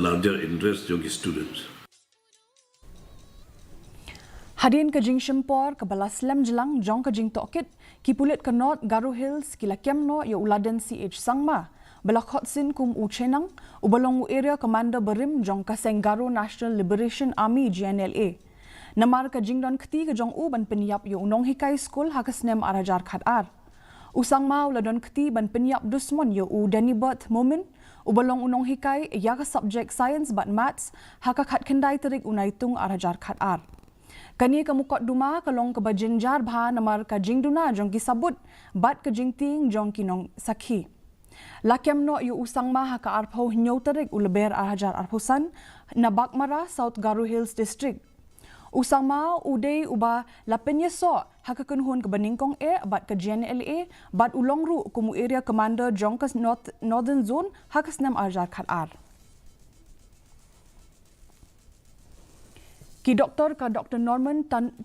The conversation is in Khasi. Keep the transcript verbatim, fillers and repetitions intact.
larger interest jong ki students. Hadien ka jingshim por kaba la slem jlang jong ka jingtohkit, ki pulit ka North Garo Hills ki la kem noh ïa u Laden C H Sangma, ba la khot sin kum u Chenang, uba long u Area Commander barim jong ka seng Garo National Liberation Army, G N L A. Namar ka jingdon kti ka jong u ban pynïap ïa u nonghikai skul ha ka snem ar hajar khat ar. U Sangma u la don kti ban pynïap dusmon ïa u Danibert Momin, uba long u nonghikai ïa ka subject Science bad Maths, ha ka khatkhyndai tarik u Naitung ar hajar khat ar. Kane ka mukotduma ka long kaba jynjar bha namar ka jingduna jong ki sabut bad ka jingtieng jong ki nongsakhi. La kem noh ïa u Sangma ha ka arphew hynñiew tarik u Lber ar hajar arphew san, na Baghmara, South Garo Hills District. U Sangma u dei uba la pynïasoh ha ka kynhun kaba nyngkong eh bad ka G N L A, bad u long ruh kum u Area Commander jong ka North, Northern Zone ha ka snem ar hajar khat ar. Ki doktor ka Doktor Norman Tan, Tan